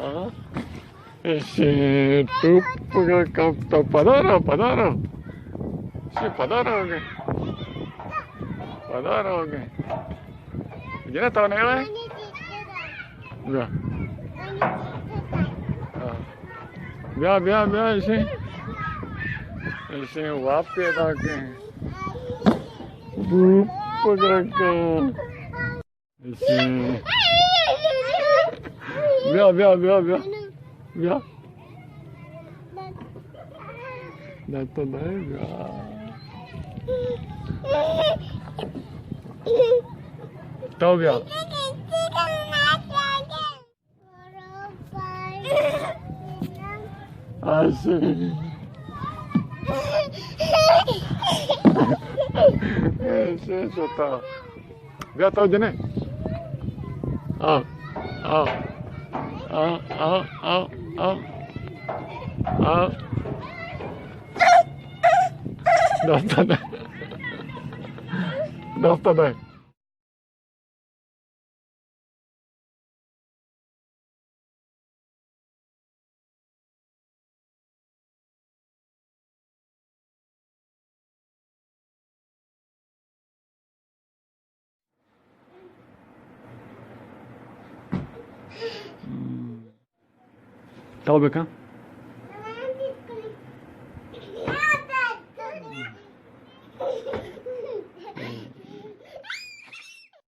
ہاں؟ ایشی ٹوپ کا کپ تو پدا رو، پدا رو۔ ایشی پدا رو گے۔ پدا رو گے۔ جنا تو نہیں ہوئے؟ بیا۔ ہاں۔ بیا، بیا، بیا، ایشی۔ ایشی واپ پیدا کے۔ ٹوپ کا کپ۔ ایشی۔ بیا، بیا، بیا، بیا۔ بیا۔ داتا دای بیا۔ تو بیا۔ ایشی۔ ایشی شتا۔ بیا تو جنے۔ آ، آ۔ آ، آ، آ، آ۔ آ۔ دست دے۔ دست دے۔ تو بکن۔